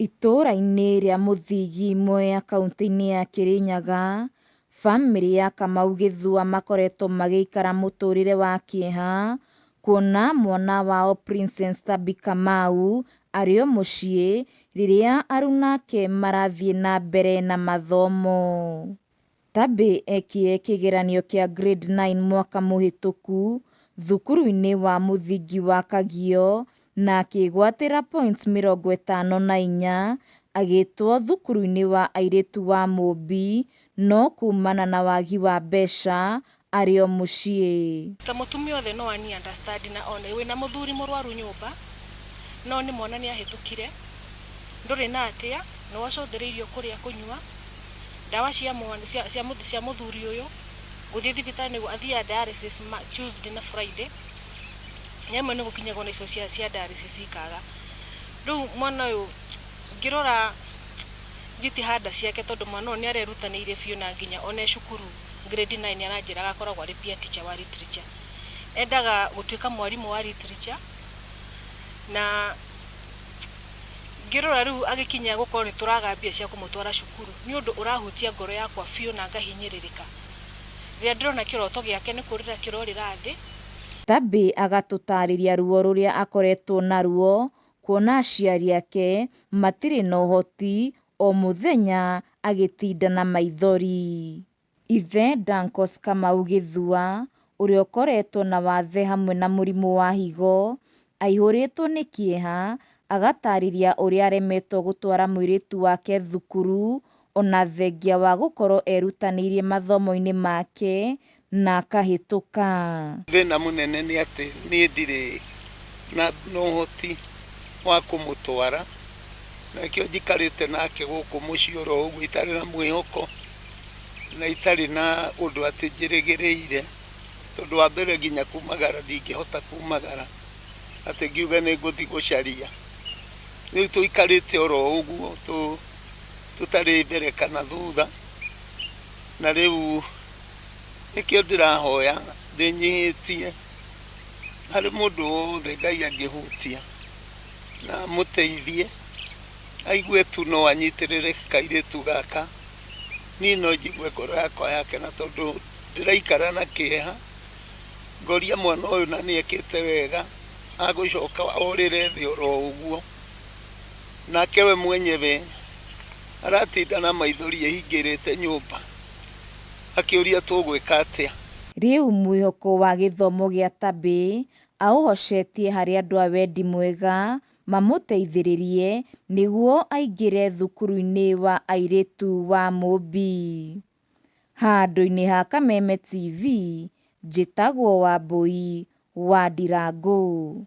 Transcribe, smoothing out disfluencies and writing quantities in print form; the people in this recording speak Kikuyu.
Itũũra-inĩ rĩa Mũthigi Mwea kauntĩ-inĩ ya Kĩrĩnyaga, bamĩrĩ ya Kamau Gĩthua makoretwo magĩikara mũtũrĩre wa kĩeha, kuona mwana wao Princess Tabby Kamau arĩ o mũciĩ rĩrĩa aruna ake marathiĩ na mbere na mathomo. Tabby ekire kĩgeranio kĩa grade 9 mwaka mũhĩtũku thukuru-inĩ wa mũthingi wa Kagio na akĩgwatĩra points 54 agĩtwo thukuru-inĩ wa airĩtu wa Mũmbi no kumana na wagi wa mbeca arĩ o mũciĩ. Ta mũtumia othe no ani understand na one wĩna mũthuri mũrwaru nyũmba no nĩ mwana nĩ ahĩtũkire ndũrĩ na atĩa nĩ wacũthĩrĩirio kũrĩa kũnyua ndawa cia mwana cia, cia, cia mũthuri ũyũ gũthiĩ thibitarĩ nĩguo athiaga dialysis Tuesday na Friday nyamwe nĩ gũkinyagwo na icio cia dialysis ikaga. Rĩu mwana ũyũ ngĩrora jitihada ciake tondũ mwana ũyũ nĩ arerutanĩirie biũ na nginya one cukuru grade 9 nĩ aranjĩraga akoragwo arĩ peer teacher wa literature. Endaga gũtuĩka mwarimũ wa literature na ngĩrora rĩu agĩkinya gũkorwo nĩ tũraga mbia cia kũmũtwara cukuru nĩ ũndũ ũrahutia ngoro yakwa biũ na ngahinyĩrĩrĩka. Rĩrĩa ndĩrona kĩroto gĩake nĩ kũrĩra kĩrorĩra thĩ. Tabby agatũtarĩria ruo rũrĩa akoretwo naruo kuona aciari ake matirĩ na ũhoti o mũthenya agĩtinda na maithori. Ithe Dancos Kamau Gĩthua ũrĩa ũkoretwo na wathe hamwe na mũrimũ wa higo aihũrĩtwo nĩ kĩeha agatarĩria ũrĩa aremetwo gũtwara mũirĩtu wake thukuru ona thengia wa gũkorwo erutanĩirie mathomo-inĩ make na akahĩtũka. Thĩna mũnene nĩ atĩ niĩ ndirĩ na ũhoti wa kũmũtwara na nĩkĩo njikarĩte nake gũkũ mũciĩ oro ũguo itarĩ na mwĩhoko na itarĩ na ũndũ atĩ njĩrĩgĩrĩire tondũ wa mbere nginya kumagara ndingĩhota kumagara atĩ ngiuge nĩ ngũthiĩ gũcaria. Rĩu tũikarĩte oro ũguo tũtarĩ mbere kana thutha na rĩu nĩkĩo ndĩrahoya ndĩnyihĩtie harĩ mũndũ wothe Ngai angĩhutia na amũteithie aigue tu no anyitĩrĩre kairĩtu gaka niĩ no njigue ngoro yakwa yakena tondũ ndĩraikara na kĩeha ngoria mwana ũyũ na nĩ ekĩte wega agũcoka orĩre thĩ oro ũguo nake we mwenyewe aratinda na maithori ehingĩrĩte nyũmba akĩũria tũgwĩka atĩa. Rĩu mwĩhoko wa gĩthomo gĩa Tabby aũhocetie harĩ andũ a wendi mwega mamũteithĩrĩrie nĩguo aingĩre thukuru-inĩ wa airĩtu wa Mũmbi. Handũ-inĩ ha Kameme TV, njĩtagwo Wambui wa Ndirangu.